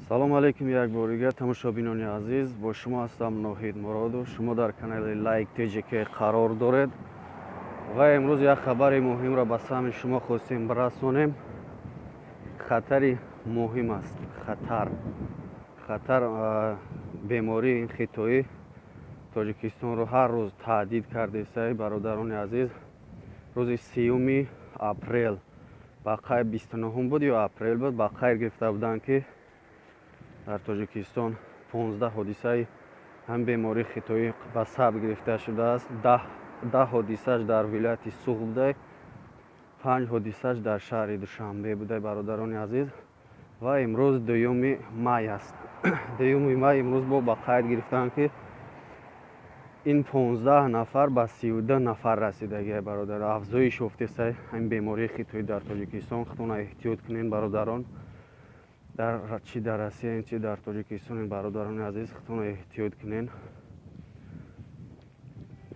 Салому алейкум, як бор дигар, тамошобинони азиз. Бо шумо ҳастам Ноҳид Муродов. Шумо дар канали Лайк ТЖК қарор доред ва имрӯз як хабари муҳимро ба самъи шумо хостем бирасонем. Хатари муҳим аст, хатар. Бемории хитоӣ Тоҷикистонро ҳар рӯз таҳдид кардааст, бародарони азиз. Рӯзи 30-уми апрел ба қайд, 29-ум буд ё апрел буд, ба қайд гирифта буданд, ки дар Тоҷикистон 15 ҳодисаи ҳам бемории хитоӣ ба сабт гирифта шудааст. 10 ҳодисааш дар вилояти Суғд буда, панҷ ҳодисааш дар шаҳри Душанбе буда, бародарони азиз. Ва имрӯз 2-юми май аст. 2-юми май имрӯз бо ба қайд гирифтанд, ки ин 15 нафар ба 32 нафар расидагия, бародар. Афзоиш ёфтеста ин бемории хитоӣ дар Тоҷикистон. Худтона эҳтиёт кунед, бародарон, дар чи дар Россия, чи дар Тоҷикистон. Бародарони азиз, худтона эҳтиёт кунед.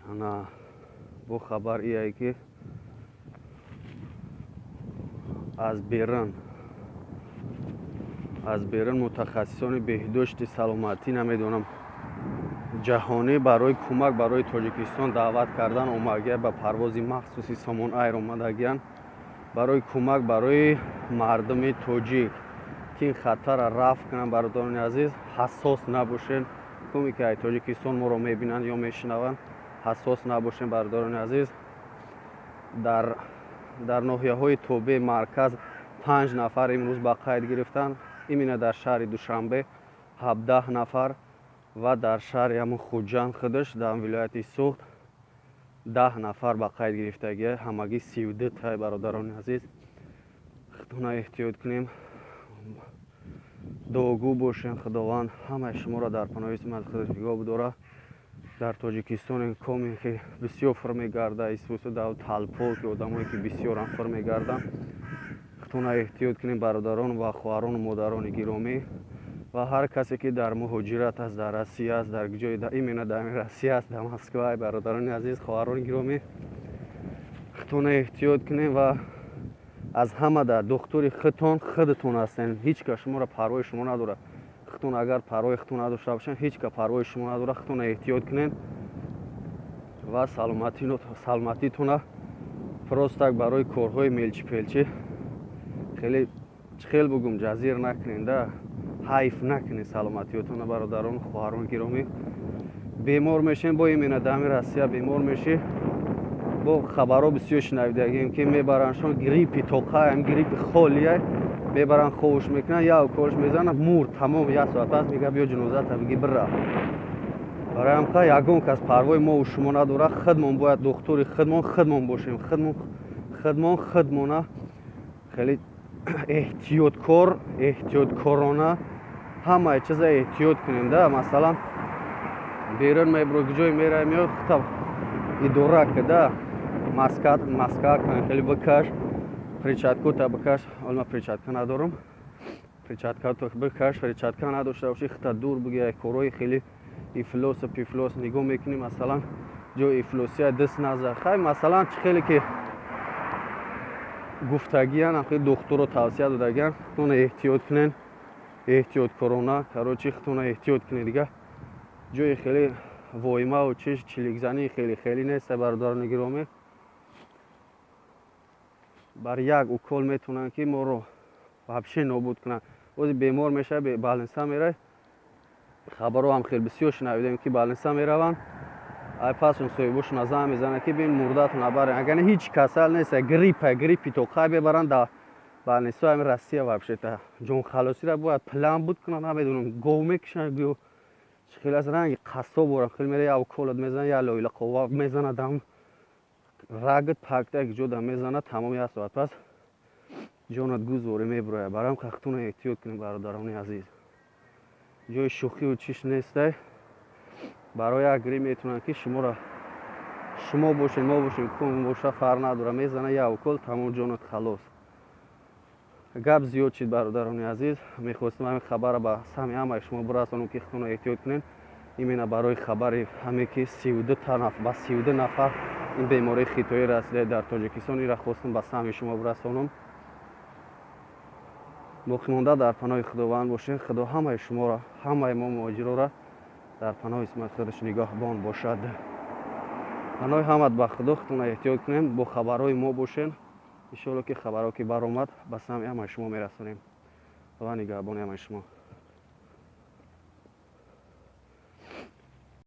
Ана бо хабар ие, ки аз берун мутахассисони беҳдошти саломатӣ, намедонам, ҷаҳонӣ барои кӯмак барои Тоҷикистон даъват кардан омадагия. Ба парвози махсуси Сомон Айр омадагиянд барои кӯмак барои мардуми тоҷик, ки ин хатарра рафъ кунанд. Бародарони азиз, ҳассос набошед. Коме ки ай Тоҷикистон моро мебинанд ё мешунаванд, ҳассос набошед, бародарони азиз. Дар ноҳияҳои тобеи марказ панҷ нафар имрӯз ба қайд гирифтанд. Именно дар шаҳри Душанбе 17 нафар ва дар шаҳри ҳамун Хуҷанд худаш, дар вилояти Суғд, 10 нафар ба қайд гирифтагия. Ҳамагӣ 32 тай. Бародарони азиз, худтона эҳтиёт кунем, дуогӯ бошем. Худованд ҳамаи шуморо дар паноҳи исмати худаш нигоҳ бидорад. Дар Тоҷикистон коме ки бисёр фур мегарда, исусу толпо, ки одамое ки бисёрам фур мегарданд, худтона эҳтиёт кунем, бародарон ва хоҳарону модарони гиромӣ. Ва ҳар касе ки дар муҳоҷират аст, дар Россия аст, дар ҷои именно дар Россия аст, дар Москва, бародарони азиз, хоҳарони гиромӣ, худтона эҳтиёт кунем. Ва аз ҳама да духтури худтон худатон ҳастен. Ҳеҷ кас шуморо парвои шумо надорад. Худтон агар парвои худтон надошта бошед, ҳеҷ кас парвои шумо надорад. Худтона эҳтиёт кунед ва саломатитона просто так барои корҳои мелчи-пелчи хеле, чӣ хел бугум, ҷазир накунед да, ҳайф накунед саломатиётона. Бародарону хоҳарони гиромӣ, бемор мешем, бо именно дами Россия бемор мешӣ, бо хабарҳо бисёр шунавидагем, ки мебарандшон, гриппи тоқаям, гриппи холия, мебаранд, ховуш мекунанд, як уколш мезананд, мурд, тамом. Як соат пас мега: «Биё, ҷанозата биги, бира». Барои ҳамқа ягон кас парвои мову шумо надорад. Худмон бояд духтури худмон худмон бошем. Худмон худмона хеле эҳтиёткор, эҳтиёткорона ҳамаи чиза эҳтиёт кунем да. Масалан, берун мебро, ҷое меравем, меои, хута идора када. Маска хеле бикаш, перчаткота бикаш. Ҳол ман перчатка надорам. Перчаткато бикаш, перчатка надошта бошӣ, хута дур биги. Корҳои хеле ифлосу пифлос нигоҳ мекунӣ, масалан, ҷои ифлосия даст назар. Хай, масалан, чӣ хеле ки гуфтагиян, хеле духтурро тавсия додагиян, худтона эҳтиёт кунен, эҳтиёткорона. Короче, худтона эҳтиёт кунед. Дига ҷои хеле воимаву чиш, чиликзанӣ хеле хеле нест, бародарони гиромӣ. Бар як укол метавонанд, ки моро вообще нобуд кунанд. Ози бемор мешавад, больница мерай, хабарҳо ҳам хеле бисёр шунавидем, ки больница мераванд, ай пасшон соҳибошона занг мезананд, ки бин, мурдатон набарен. Агар ҳеҷ касал нест, гриппа, гриппи тоқай, мебаранд дар больницаи ҳами Россия. Вообще-то ҷонхалосиро бояд план буд кунанд. Намедонам, гов мекушанд ё чӣ хел аст, ранги қассоб борам. Хеле мера, як уколат мезанад, як лоила қова мезанад, дам рагат пакта як ҷода мезанад, тамом, як соат пас ҷонат гузорӣ мебурояд. Барои ҳам худтона эҳтиёт кунед, бародарони азиз. Ҷои шӯхиву чиш нестай. Барои як грипп метавонанд, ки шуморо, шумо бошед, мо бошем, кум боша, фарқ надорад, мезанад як укол, тамом, ҷонат халос. Гап зиёд шид, бародарони азиз. Мехостам ҳамин хабарро ба самъи ҳамаи шумо бирасонам, ки худтонро эҳтиёт кунед. Именно барои хабари ҳаме, ки 32 ба 32 нафар ин бемории хитоӣ расида дар Тоҷикистон, инро хостам ба самъи шумо бирасонам. Боқимонда дар паноҳи Худованд бошед. Худо ҳамаи шуморо, ҳамаи мо муҳоҷирора дар паноҳи исмати худаш нигаҳбон бошад. Паноҳи ҳамат ба Худо, худтона эҳтиёт кунем, бо хабарҳои мо бошен. Иншоалло, ки хабарҳо ки баромад, ба самъи ҳамаи шумо мерасонем. Худо нигаҳбони ҳамаи шумо.